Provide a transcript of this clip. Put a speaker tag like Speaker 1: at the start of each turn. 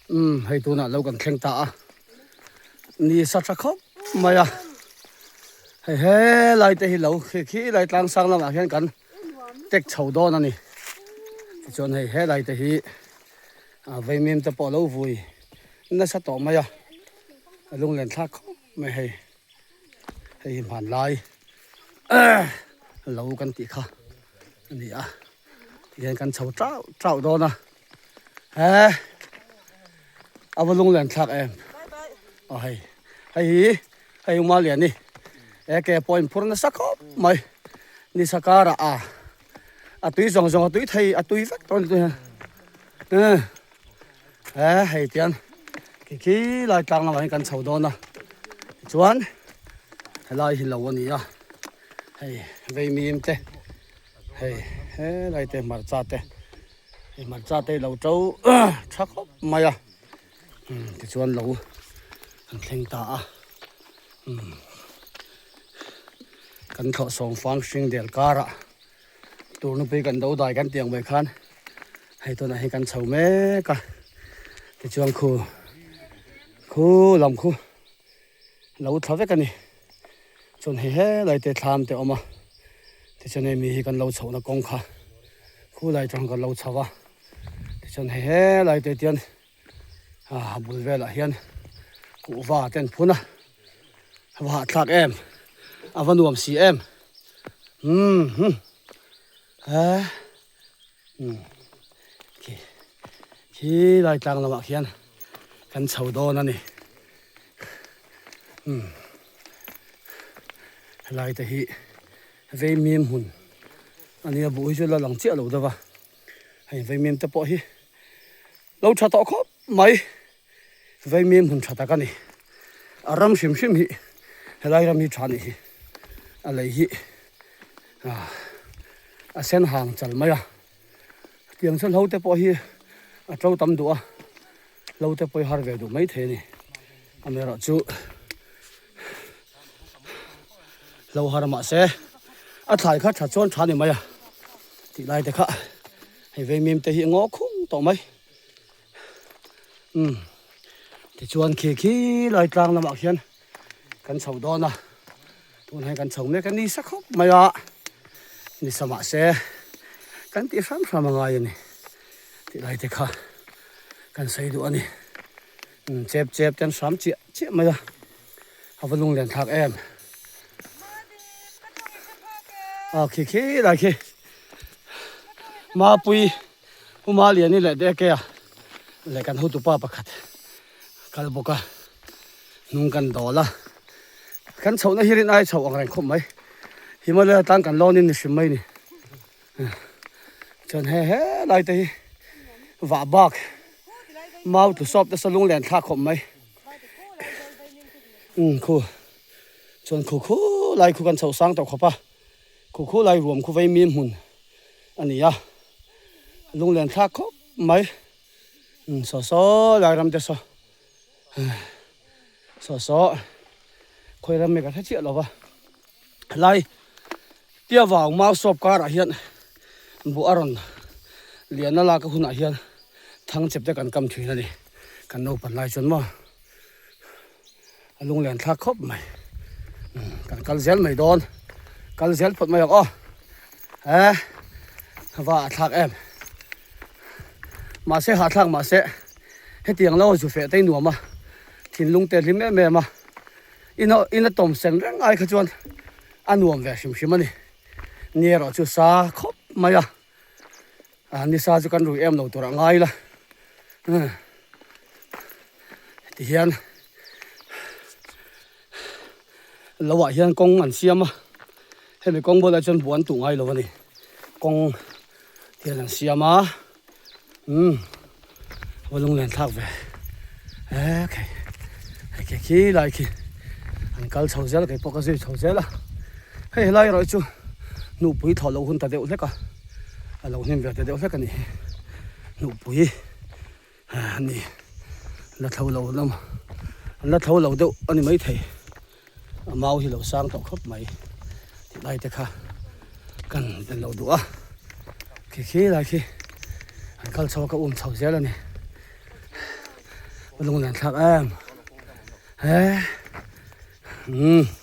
Speaker 1: Umm hei tunah lo kan thleng ta a, ni sa tha khawp mai a, hei helai te hi lo khi khi lai tlang sang lamah hian kan tek chho dawn a ni. Tichuan hei helai te hi a vaimim te pawh a lo vui nasa tawh mai a, a lunglen thlak khawp mai hei. Hei hi hmanlai lo kan tih kha a ni a tihian kan chho tauh tauh dawn a he a va lung lian thlak em aw hei hei hi hei uma lian ni he ke pawh in phur nasa khawp mai ni sakar ah a a tui zawng zawng a tui thei a tui vek tawh a ni tui hian he hei tian khi khi lai tlang lamah hian kan chho dawn a tichuan helai hi lo a ni a hei veimim te hei helai te hmarcha te hei hmarcha te hi lo to tha khawp mai a tichuan lo an thleng ta a kan thlawh sawm fang hring del karah. Tur nupui kan do dai kan tih ang mai khan hei tunah hian kan chho mek a tichuan khu khu lam khu lo thla vek a ni chuan hei helai te thlam te a awm a tichuan hei mi hi kan lo chhohna kawng kha khu lai atang kan lo chho a tichuan hei helai te tian a bul velah hian kuhva te an phun a a va hahthlak em a va nuam si em umm hum he umm khi khi lai tlang lamah khian kan chho dawn a ni umm helai te hi veimim hmun a nia buh hi chu la lang chiah lo deuh a hei veimim te pawh hi. Lo tha tawh khawp mai, Vaimim hmun tha tak a ni. A ram hrim hrim hi helai ram hi tha nih hi a lei hi a sen hang chal mai a. Tiang chu hlo te pawh hi a to tam duh a, hlo te pawh hi har ve duh mai thei a ni. Amaherawhchu hlo har mahse a thlai kha tha chuan tha ni mai a tih lai te kha. Hei veimim te hi a ngaw khung tawh mai umm tichuan khi khi lai tlang lamah khian kan chho dawn a tunah hian kan chho mek a ni sa khawp mai a ni sa mahse kan tih hram hram a ngai a ni tih lai te kha kan sawi duh a ni umm chep chep te an hram chiah chiah mai a a va lung lian thlak em a khi khi lai khi. Mapui Uma Liani leh Deke a leh kan hotupa pakhat kal bawk a hnung kan dawl a kan chhohna hi rin ai chhoh ang reng khawp mai Himalaya tlang kan lawn in ni hrim mai ni chuan he he lai te hi vah bak mau tlu sawp te saw lung len thlak khawp mai umm khu chuan khu khu lai khu kan chhoh sang tawh khawp a. Khu khu lai ruam khu vei mim hmun a ni a, lunglen thlak khawp mai saw saw lai ram te saw saw saw khawi ram nge ka hre chiah lo va helai tia vang mau sawp karah hian buh a rawn lian a lak a hunah hian thang chep te kan kam thin a ni kan naupan lai chuan maw. A lunglen thlak khawp mai kan kal zel mai dawn kal zel phawt mai ang aw he va a thlak em mahse hahthlak mahse hetiang lo zu feh te nuam a thinlung te hlim em em a ina ina tawm sen reng ai kha chuan a nuam ve hrim hrim a ni ni erawh chu sa khawp mai a a nisa chu kan rui em lo tur a ngai la ti hian lo ah hian kawng an siam a hemi kawng bulah chuan buan tuh ngai lo a ni kawng hian an siam a umm a va lunglen thlak ve e khai hei khi khi lai khi an kal chho zel a keipawh ka zui chho zel a hei helai erawh hi chu hnuhpui thawh loh hun ta deuh hlek a a lo hnim ve ta deuh hlek a nih hi hnuhpui a ni la thlo lo lam an la thlo lo deuh a ni maithei a mau hi lo sang tawh khawp mai tih lai te kha kan en lo duh a khi khi lai khi an kal chho a ka um chho zel a ni. Lung lian thlak em he umm.